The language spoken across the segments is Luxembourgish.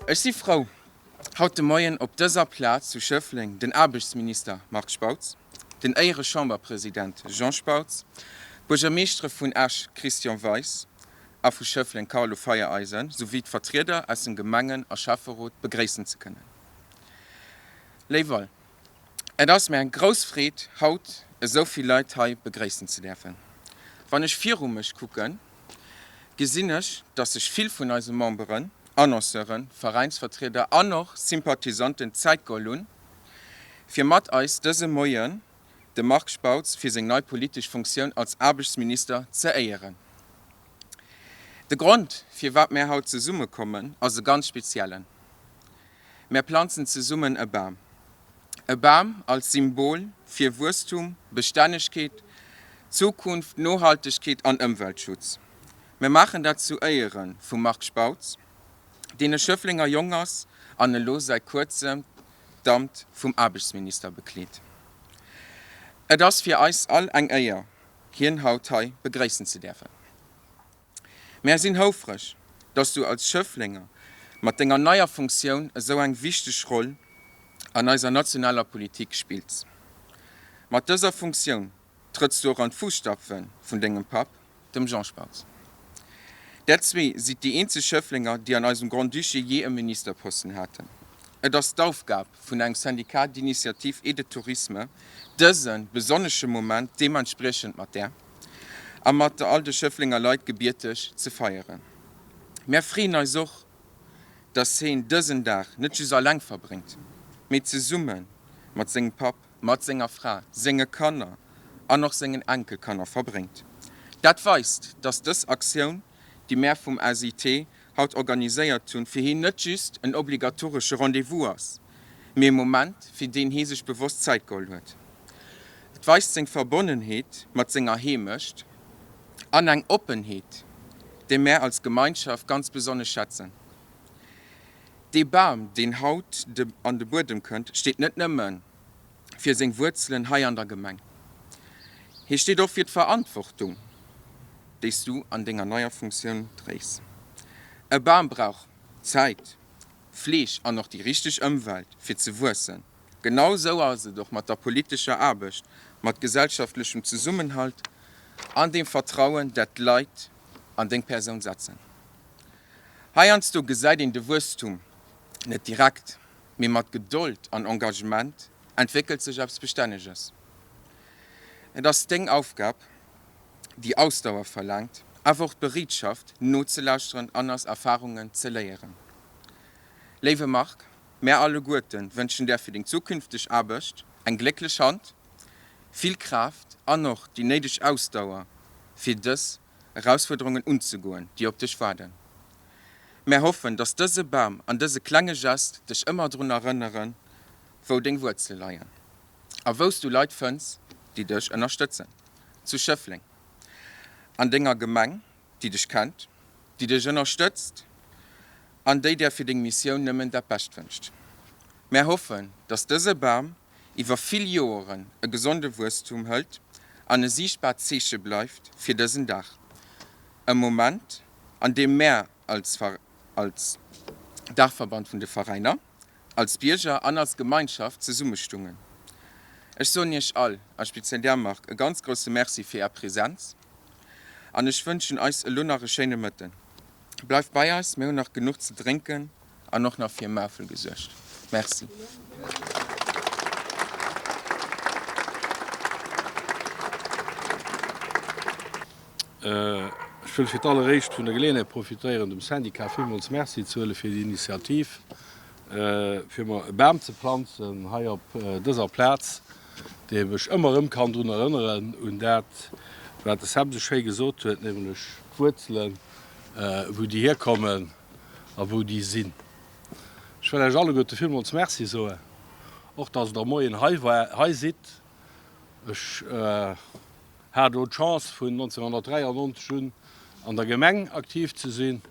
Ech si frou, haut de Moien op dëser Plaz zu Schëffleng den Aarbechtsminister Marc Spautz, den Éiere-Chamberpresident Jean Spautz, d'Buergermeeschtere vun Esch Christian Weis a vu Schëffleng Carlo Feiereisen souwéi d'Vertrieder aus dem Gemengen a Schäfferot begréissen ze kënnen. Léif all, et ass mir eng grouss Freed, haut esou vill Leit hei begréissen ze däerfen. Wann ech viru mech kucken, gesinn ech, dass sech vill vun eise Memberen, Annonceuren, Veräinsvertrieder an och Sympathisanten Zäit geholl hunn, fir mat eis dëse Moien de Marc Spautz fir seng nei politesch Funktioun als Aarbechtsminister ze éieren. De Grond, firwat mär haut zesummekommen, ass e ganz speziellen. Mär planzen zesummen e Bam. E Bam als Symbol fir Wuesstum, Bestännegkeet, Zukunft, Nohaltegkeet an Ëmweltschutz. Mär maachen dat zu Éiere vum Marc Spautz, deen e Schëfflenger Jong ass an elo säit kuerzem d'Amt vum Aarbechtsminister bekleet. Et ass fir eis all eng Éier, hien haut hei begréissen ze däerfen. Mär sinn houfreg, dass du als Schëfflenger mat denger neier Funktioun esou eng wichteg Roll an eiser nationaler Politik spills. Mat dëser Funktioun trëtts du och an d'Fusstapfe vun dengem Papp, dem Jean Spautz. Där zwee sidd déi eenzeg Schëfflenger, déi an eisem Grand-Duché jee e Ministerposten haten. Et ass d'Aufgab vun engem Syndicat d'initiative et de tourisme, dëse besonnesche Moment deementspriechend mat där a mat all de Schëfflenger Leit gebierteg ze feieren. Mär freeën eis och, dass heen dësen Dag net just alleng verbréngt, mee zesumme mat sengem Papp, mat senger Fra, senge Kanner an och sengen Enkelkanner verbréngt. Dat weist, dass dës Aktioun, déi mär vum SIT haut organiséiert hunn, fir heen net just en obligatoresche Rendez-vous ass, mee e Moment, fir deen hee sech bewosst Zäit geholl huet. Et weist seng Verbonnenheet mat senger Heemecht an eng Oppenheet, déi mär als Gemeinschaft ganz besonnesch schätzen. Dee Bam, deen haut an de Buedem kënnt, steet net nëmme fir seng Wuerzelen hei an der Gemeng. Hie steet och fir d'Verantwortung, déi s du an denger neier Funktioun dréis. E Bam brauch Zäit, Fleeg an och déi richteg Ëmwelt, fir ze wuessen. Genau sou ass et och mat der politescher Aarbecht, mat gesellschaftlechem Zesummenhalt an dem Vertrauen, dat d'Leit an deng Persoun setzen. Heiansdo gesäit een de Wuesstum net direkt, mee mat Gedold an Engagement entwéckelt sech eppes Bestänneges. Et ass deng Aufgab, déi Ausdauer verlaangt, awer och d'Bereetschaft, nozelauschteren an aus Erfarungen ze léieren. Léiwe Marc, mär alleguerten wënschen där fir deng zukünfteg Aarbecht eng glécklech Hand, vill Kraaft an och déi néideg Ausdauer fir dës Erausfuerderungen unzegoen, déi op dech waarden. Mär hoffen, dass dëse Bam an dëse klenge Gest dech ëmmer drun erënneren, wou deng Wuerzele leien a wou s du Leit fënns, déi dech ënnerstëtzen. Zu Schëffleng, an denger Gemeng, déi dech kennt, déi dech ënnerstëtzt an déi där fir deng Missioun nëmmen dat Bescht wënscht. Mär hoffen, dass dëse Bam iwwer vill Joeren e gesonde Wuesstum hëlt an e siichtbaart Zeeche bleift fir dësen Dag, e Moment an deem mär als als Daachverband vun de Veräiner, als Bierger an als Gemeinschaft zesummestungen. Ech soen Iech all, a speziell där Marc, e ganz grousse Merci fir Är Präsenz an ech wënschen eis elo nach e schéine Mëtten. Bleift bei eis, mir hunn nach genuch ze drénken an och nach fir e Maufel gesuergt. Merci. Ech wëll fir d'alleréischt vun der Geleeënheet profitéieren, dem Syndicat villmools Merci ze huele fir déi Initiativ, fir mer e Bam ze planzen hei op dëser Plaz, déi mech ëmmer erëm kann drun erënneren un dat, wat de Sam esou schéi gesot huet, nämlech d'Wuerzelen, wou déi hierkommen a wou déi sinn. Ech wëll Iech alleguerte villmools Merci soen, och dass Der Moien hei war, hei sidd. Ech hat elo d'Chance vun 1993 un an der Gemeng aktiv ze sinn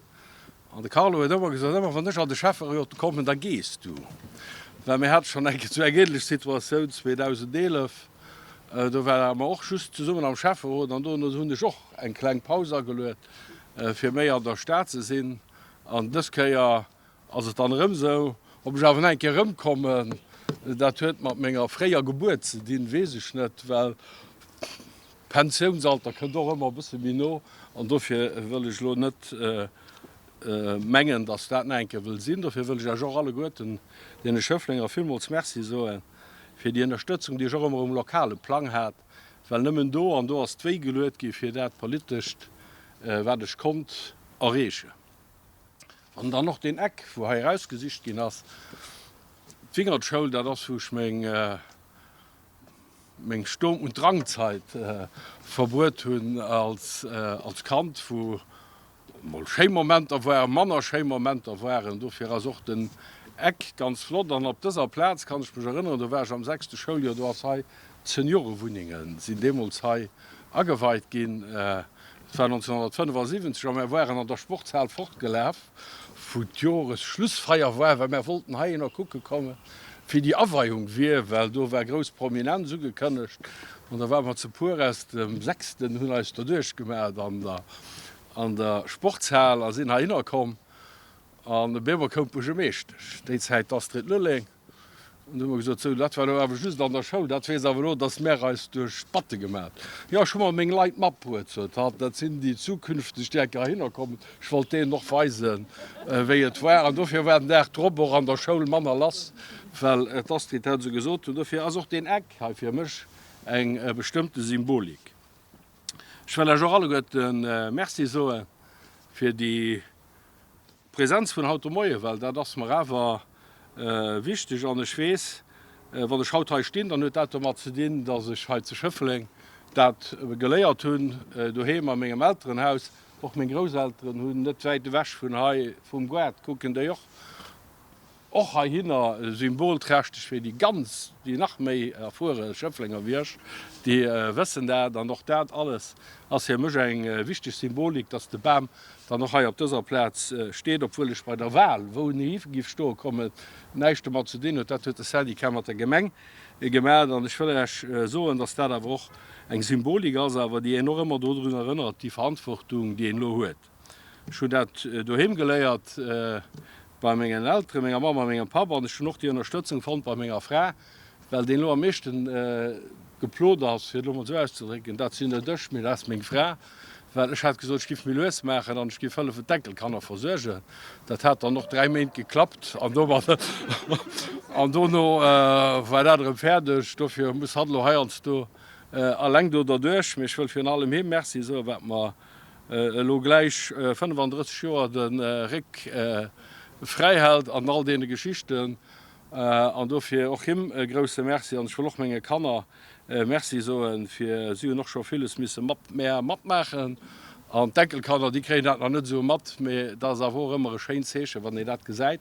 an de Carlo huet ëmmer gesot, ëmmer wann ech an de Schäfferot kommen, da gees du. Well mir hate schonn eng Kéier esou eng ähnlech Situatioun 2011, do ware mer och just zesummen am Schäfferot an dono hunn ech och eng kleng Paus ageluet, fir méi an der Stad ze sinn an dës Kéier. Ass et dann erëm esou? Ob ech awer nach eng Kéier erëmkommen, dat huet mat menger fréier Gebuert ze dinn, weess ech net, well d'Pensiounsalter kënnt och ëmmer e bësse méi no an dofir wëll ech elo net mengen, datt dat nach eng Kéier wëll sinn. Dofir wëll ech Iech och alleguerten, deene Schëfflenger, villmools Merci soe fir déi Ënnerstëtzung, déi ech och ëmmer um lokale Plang hat, well nëmmen do, an do ass d'Wéi geluet gi fir dat Politescht, wat ech konnt erreechen. An dann och deen Eck, wou hei erausgesicht ginn ass, d'Wingertschoul, dat ass, wou ech meng, meng Sturm und Drangzeit verbruet hunn als, als Kand, wou mol schéi Momenter waren, manner schéi Momenter waren. Dofir ass och den Eck ganz flott. An op dëser Plaz kann ech mech erënneren, do war ech am sechste Schouljoer, do ass hei d'Seniorewunnengen sinn deemools hei ageweit ginn. Et war 1975 a mär waren an der Sportshal fortgelaf, wou d'Joresschlussfeier war, well mär wollten heihinner kucke kommen, wéi déi Aweiung wier, well do war grouss Prominenz ugekënnegt. An da ware mer zu puer aus dem Sechsten, hunn eis doduerch gemaat an der an der Sportshal a sinn heihinner komm. An op eemol koum d'Buergermeeschtesch, déi Zäit d'Astrid Lulling. An du hu mer gesot, Sou, dat war elo awer just an der Schoul, dat weess awer elo, datt mär eis duerch d'Batte gemaat. Jo, ech hu mer meng Leit matbruet, sot hatt, dat sinn déi zukünfteg, déi enker heihinner kommen. Ech wollt deenen och weisen, wéi et war. An dofir war den Dag drop och an der Schoul manner lass, well d'Astrid dat esou gesot hunn. Dofir ass och deen Eck hei fir mech eng bestëmmte Symbolik. Ech wëll lech och alleguerte Merci soe fir déi D'Präsenz vun haut de Moien, well dat ass mer awer wichteg an ech weess, wann ech haut hei stinn, dann huet dat domat ze dinn, dass ech hei zu Schëffleng dat geléiert hunn, doheem a mengem Elterenhaus. Och meng Grousselteren hunn net wäit ewech vun hei vum Gaart, kucken déi och. Och heihinner symbolträchteg fir déi ganz, déi nach méi erfuere Schëfflenger wéi ech, déi wëssen dat. An och dat alles ass fir mech eng wichteg Symbolik, dass de Bam dann och hei op dëser Plaz steet, obwuel ech bei der Wahl, wou en hi giff stoe kommen, näischt domat ze dinn huet. Dat huet de Syndicat mat der Gemeng gemaat. An ech wëll Iech soen, dass dat awer och eng Symbolik ass, awer déi een och ëmmer dodrun erënnert, déi Verantwortung, déi een elo huet. Ech hunn dat doheem geléiert bei mengen Elteren, menger Mamm a mengem Papp an ech hunn och déi Ënnerstëtzung fonnt bei menger Fra, well deen elo am meeschte geplot ass, fir et elo mol esou auszedrécken, dat sinn net ech, mee dat ass meng Fra, well ech hat gesot, ech giff méi lues maachen an ech giff hëllefen d'Enkelkanner versuergen. Dat hat dann och 3 Méint geklappt an domat an dono war dat erëm fäerdeg. Dofir muss hatt elo heiansdo alleng do derduerch, mee ech wëll virun allem him Merci soen, wat mer elo gläich 35 Joer de Réck fräi hält an all deene Geschichten. An dofir och him e grouse Merci. An ech wëll och menge Kanner Merci soen, fir si hunn och scho villes misse mat mär matmaachen. An d'Enkelkanner, déi kréien dat nach net esou mat, mee dat ass awer och ëmmer e schéint Zeechen, wann een dat gesäit.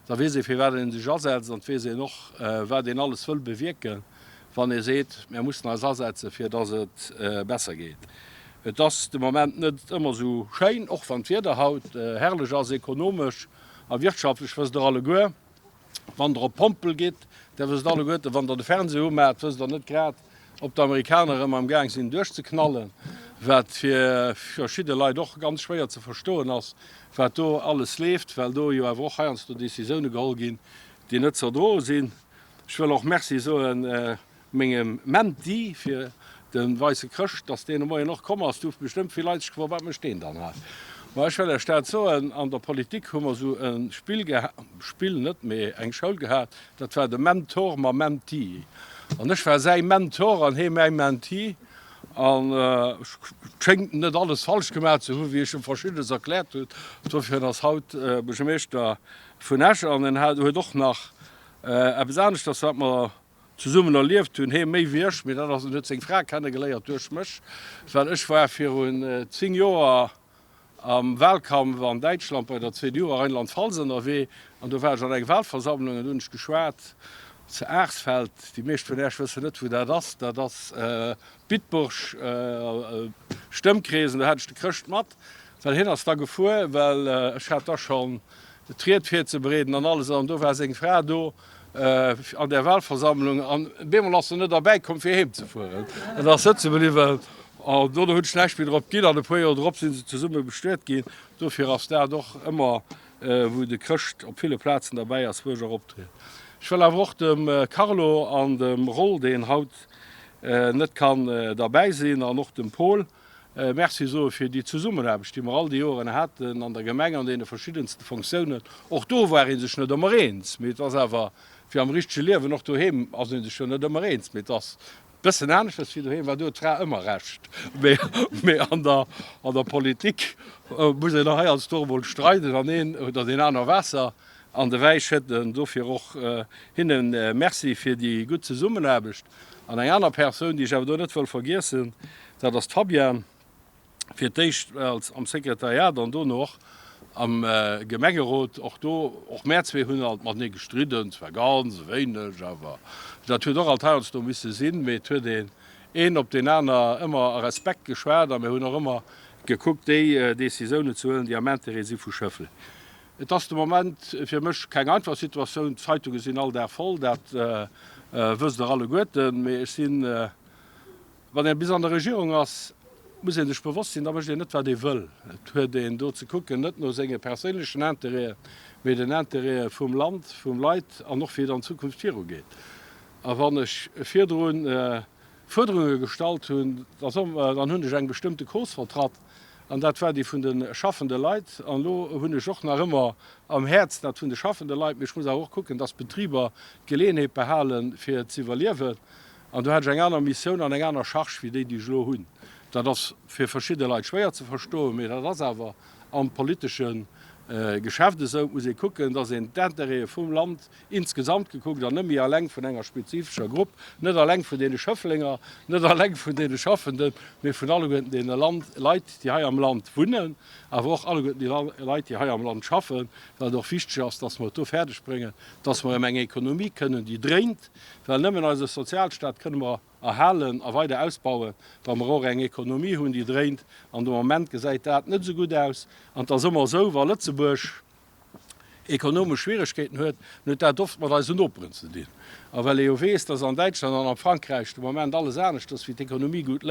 Da weess ee fir wat ee sech asetzt an et weess een och, wat een alles wëll bewierken. Wann ee seet, mir mussen eis asetzen, fir datt et besser geet. Et ass de Moment net ëmmer esou schéin, och wann d'Wieder haut herrlech ass. Ekonomesch a wirtschaftlech wësst Der alleguer, wann Der op d'Pompel gitt, da wësst alleguerten, wann Der de Fernseh umaacht, wësst Der net grad, ob d'Amerikaner erëm am Gaang sinn duerchzeknallen, wat fir verschidde Leit och ganz schwéier ze verstoen ass, wat do alles leeft, well do jo awer och heiansdo Décisioune geholl ginn, déi net ze erdroe sinn. Ech wëll och Merci soen mengem Mentee fir de Weisse Chrëscht, dass deen de Moien och komm ass. Du bestëmmt vill Leit sech gefrot, wat mécht deen dann hei? Ma ech wëll Iech dat soen, an der Politik hu mer esou e Spill geha, Spill net, mee eng Schoul gehat, dat war de Mentor mam Mentee. An ech war säi Mentor an hee mäi Mentee. An ech schéngt net alles falsch gemaach ze hunn, wéi ech em Verschiddenes erkläert hunn. Dofir ass haut Buergermeeschter vun Esch an en hat, huet och nach Eppes aneschters, wat mer zesummen erlieft hunn, hee méi wéi ech, mee dat ass, en huet seng Fra kennegeléiert duerch mech, well ech war virun 10 Joer am Wahlkampf an Däitschland bei der CDU a Rheinland-Pfalz ënnerwee an do war ech an eng Wahlversammlung an do hunn ech geschwat zu Aarsfeld, déi meescht vun Äech wëssen net wou dat ass, dat ass Bitburg, Stëmmkrees, an do hat ech de Chrëscht mat, well hien ass da gefuer, well ech hat da schonn d'Ried virzebereeden an alles, an do war seng Fra do an där Wahlversammlung an bemol ass se net erbäi komm fir heem ze fueren, en ass sëtze bliwwen an dono hunn ech näischt méi drop ginn an e puer Joer drop si se zesumme bestuet ginn. Dofir ass dat och ëmmer. wou de Chrëscht op ville Plazen derbäi ass, wou ech och optrieden. Ech wëll awer och dem Carlo an dem Roll, deen haut net kann derbäi sinn, an och dem Paul Merci soe fir déi Zesummenaarbecht, déi mer all déi Joren haten an der Gemeng an deene verschiddenste Fonctiounen. Och do war ee sech net ëmmer eens, mee et ass awer wéi am richtege Liewen, och doheem ass ee sech jo net ëmmer eens, mee et ass Bëssen aneschters wéi doheem, well do huet d'Fra ëmmer Recht. Mee an der, an der Politik muss een och heiansdo emol streiden an een oder deen aner Waasser an de Wäi schëdden. Dofir och hinne Merci fir déi gutt Zesummenaarbecht. An eng aner Persoun, déi ech awer do net wëll vergiessen, dat ass d'Fabienne. fir d'éischt als am Sekretariat an dono och am Gemengerot. Och do, och mär zwee hunn alt matenee gestridden, zwar ganz wéineg, awer dat huet och alt heiansdo misse sinn, mee et huet een een op deen aner ëmmer a Respekt geschwat a mir hunn och ëmmer gekuckt, déi Décisiounen ze huelen, déi am Intérêt si vu Schëffleng. Et ass de Moment fir mech keng einfach Situatioun, d'Zeitunge sinn all Dag voll, dat wësst Der alleguerten, mee ech sinn, Wann ee bis an der Regierung ass, muss ee sech bewosst sinn, da mécht een net wat ee wëll. Et huet een do ze kucken, net no senge perséinlechen Intérêten, mee den Intérêtë vum Land, vum Leit an och wéi et an Zukunft virugeet. A wann ech virdrun Fuerderunge gestallt hunn, dann hunn ech eng bestëmmte Cause vertratt, an dat war déi vun de schaffende Leit. An elo hunn ech och nach ëmmer am Häerz dat vun de schaffende Leit, mee ech muss awer och kucken, dass d'Betriber d'Geleeënheet behalen, fir z'iwwerliewen. An do hat ech eng aner Missioun an eng aner Charge wéi déi, déi ech elo hunn. Dat ass fir verschidde Leit schwéier ze verstoen, mee dat ass awer am politesche Geschäft esou. Et muss ee kucken, dass een d'Intérêtë vum Land insgesamt gekuckt an net méi eleng vun enger spezifescher Grupp, net eleng vun deene Schëfflenger, net eleng vun deene Schaffenden, mee vun alleguerten deene Leit, déi hei am Land wunnen, awer och alleguerten déi Leit, déi hei am Land schaffen, well et och wichteg ass, dass mer et do fäerdegbréngen, dass mer erëm eng Ekonomie kënnen, déi dréint, Well nëmmen eise Sozialstaat kënne mer erhalen a weider ausbauen, wa mer och eng Ekonomie hunn, déi dréint. An de Moment gesäit dat net esou gutt aus. An et ass ëmmer esou, wa Lëtzebuerg ekonomesch Schwieregkeeten huet, dann huet dat oft mat eisen Noperen ze dinn. A well ee jo weess, dass an Däitschland an a Frankräich de Moment alles anescht ass, wéi d'Ekonomie gutt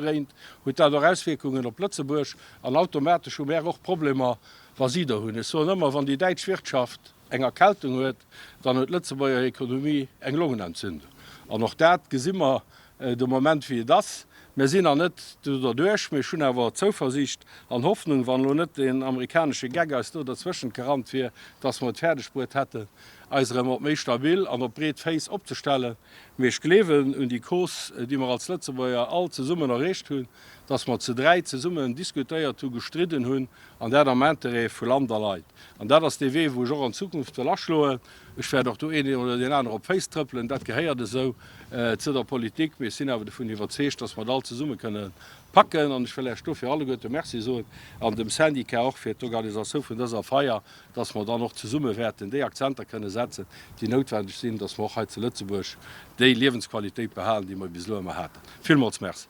dréint, huet dat och Auswierkungen op Lëtzebuerg. An automatesch hu mär och Problemer, wa si der hunn. Ech soen ëmmer, wann déi däitsch Wirtschaft eng Erkältung huet, dann huet d'Lëtzebuerger Ekonomie eng Longenentzündung. An och dat gesi mer de Moment, wéi et ass. Mir sinn nach net do derduerch, mee ech hunn awer Zouversiicht an Hoffnung, wann elo net deen amerikanesche Geck eis do derzwëschent gerannt wier, dass mer et fäerdeg bruet hätten, eis erëm op méi stabil an op breet Féiss opzestellen. Mee ech gleewen un déi Cause, déi mer als Lëtzebuerger all zesummen erreecht hunn, dass mer zu dräi zesummen diskutéiert hu, gestridden hunn, an dat am Interêt vu Land a Leit. An dat ass dee Wee, wou ech och an Zukunft wëll aschloen. Ech wäert och do een oder deen anere op d'Féiss trëppelen, dat gehéiert esou zu der Politik. Mee ech sinn awer dovun iwwerzeegt, dass mer et all zesumme kënne packen. An ech wëll Iech dofir alleguerte Merci soen an dem Syndicat och fir d'Organisatioun vun dëser Feier, dass mer dann och zesumme wäerten déi Akzenter kënne setzen, déi noutwendeg sinn, dass mer och hei zu Lëtzebuerg déi Liewensqualitéit behalen, déi mer bis elo ëmmer haten. Villmools Merci.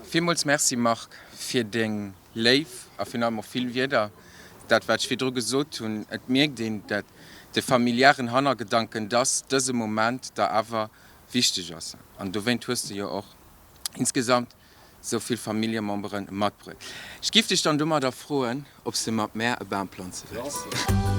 Villmools Merci Marc fir deng léif a virun allem och vill Wierder. Dat wat ech virdru gesot hunn, et mierkt een dat de familiären Hannergedanken, dass dëse Moment der awer wichteg ass an dowéint hues de jo och insgesamt sou vill Familljememberen matbruet. Ech giff dech dann domadder froen, ob s de mat mär e Bam planze wëlls.